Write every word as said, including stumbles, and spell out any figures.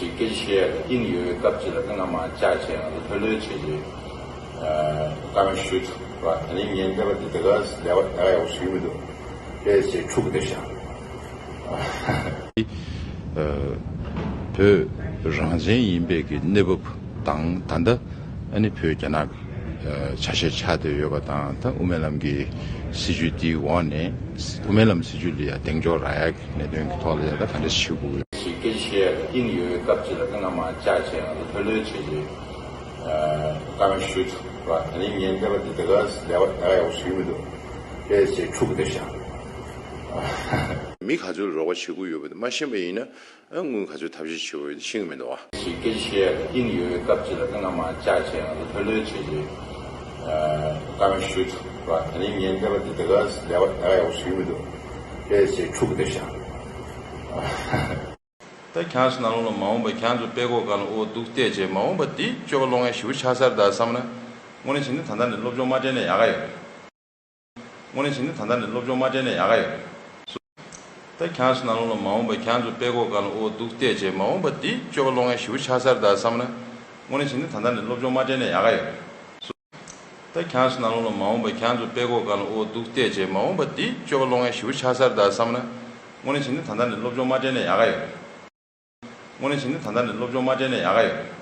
སྐད་ཆ་བཤད་ཡ་དེ་ཡིན་ཡོད་པའི་སྐབས་ཅིག་ལ་ད་ང་མ་ལྕགས་བྱས་ང་ཚོ་ལྷོད་ལྷོད་བྱས་བྱས་བཀའ་མོལ་ཞུས་ཚུགས་པ། དེ་རིང་ངས་འདས་པ་འདི་དེ་ག་ལས་ལས་ཀ་ཡག་པོ་ཞུས་མི་འདུག་དེ་བྱས་འཁྲུག་བསྡད་བཞག་བོད་རང་བཙན་ཡིན་པའི་གི་གནས་བབ་དང་ད་ལྟ་ཨ་ནི་བོད་རྒྱ་ནག་ཆ་ཤས་ཆགས་བསྡད་ཡོད་པ་དང་། ད་དབུ་མའི་ལམ་གྱི་སྲིད་བྱུས་འདིའི་འོག་ནས་དབུ་མའི་ལམ་སྲིད་བྱུས་ལ་ཡང་གདེང་འཇོག་རག་ཡག་གི་གནད་དོན་གྱི་ཐོག་ལ་ཡང་ད་ག་འདྲ་ཞིག་དགོས། ཞིག་སྐད་ཆ་བཤད་ཡ་དེ་ཡིན་ཡོད་པའི་སྐབས་ཅིག་ལ་ད་ང་མ་ལྕགས་བྱས་ང་ཚོ་ལྷོད་ལྷོད་བྱས་བྱས་བཀའ་མོལ་ཞུས་ཚུགས་པ། དེ་རིང་ངས་འདས་པ་འདི་དེ་ག་ལས་ལས་ཀ་ཡག་པོ་ཞུས་མི་འདུག་དེ་བྱས་འཁྲུག་བསྡད་བཞག་མི་ག་ཚོད་རོགས་པ་བྱེད་དགོས་ཡོད་པ་དེ་མ་ཤེས་པ་ཡིན་ན། ཨ་དངུལ་ག་ཚོད་ཐབས་ཤེས་བྱེད་དགོས་ཡོད་དེ་ཤེས་ཀྱི་མི་འདུག་བ། ཞིག་སྐད་ཆ་བཤད་ཡ་དེ་ཡིན་ཡོད་པའི་སྐབས་ཅིག་ལ་ད་ང་མ་ལྕགས་བྱས་ང་ཚོ་ལྷོད་ལྷོད་བྱས་བྱས་བཀའ་མོལ་ཞུས་ཚུགས་པ། དེ་རིང་ངས་འདས་པ་འདི་དེ་ག་ལས་ལས་ཀ་ཡག་པོ་ཞུས་མི་འདུག་དེ་བྱས་འཁྲུག་བསྡད་བཞག་ད་ཁྱེད་ཚོ་ནང་ལོགས་ལ་མ་འོངས་པ་ཁྱེད་ཚོ་དཔྲལ་ཀོ་སྒང་ལ་འོ་འདུག་བལྟས་བྱས་མ་འོངས་པ་འདི་སྤྱོད་པ་ལོག་མཁན་ཞེ་པོ་ཆགས་ཚར་ད་བསམ་ན། དངོས་གནས་བྱས་ན་ད་ལྟ་ནས་སློབ་སྦྱོང་མ་སྤྲད་ན་ཡག་ག་ཡོད་རེད། དངོས་གནས་བྱས་ན་ད་ལྟ་ནས་སློབ་སྦྱོང་མ་སྤྲད་ན་ཡག་ག་ཡོད་རེད། ད་ཁྱེད་ཚོ་ནང་ལོགས་ལ་མ་འོངས་པ་ཁྱེད་ཚོ་དཔྲལ་ཀོ་སྒང་ལ་འོ་འདུག་བལྟས་བྱས་མ་འོངས་པ་འདི་སྤྱོད་པ་ལོག་མཁན་ཞེ་པོ་ཆགས་ཚར་ད་བསམ་ན། དངོས་གནས་བྱས་ན་ད་ལྟ་ནས་སློབ་སྦྱོང་མ་སྤྲད་ན་ཡག་ག་ཡོད་རེད། ད་ཁྱེད་ཚོ་ནང་ལོགས་ལ་མ་འོངས་པ་ཁྱེད་ཚོ་དཔྲལ་ཀོ་སྒང་ལ་འོ་འདུག་བལྟས་བྱས་མ་འོངས་པ་འདི་སྤྱོད་པ་ལོག་མཁན་ཞེ་པོ་ཆགས་ཚར་ད་བསམ་ན། དངོས་གནས་བྱས་ན་ད་ལྟ་ནས་སློབ་སྦྱོང་མ་སྤྲད་ན་ཡག་ག་ཡོད་རེད། དངོས་གནས་བྱས་ན་ད་ལྟ་ནས་སློབ་སྦྱོང་མ་སྤྲད་ན་ཡག་ག་ཡོད་རེད།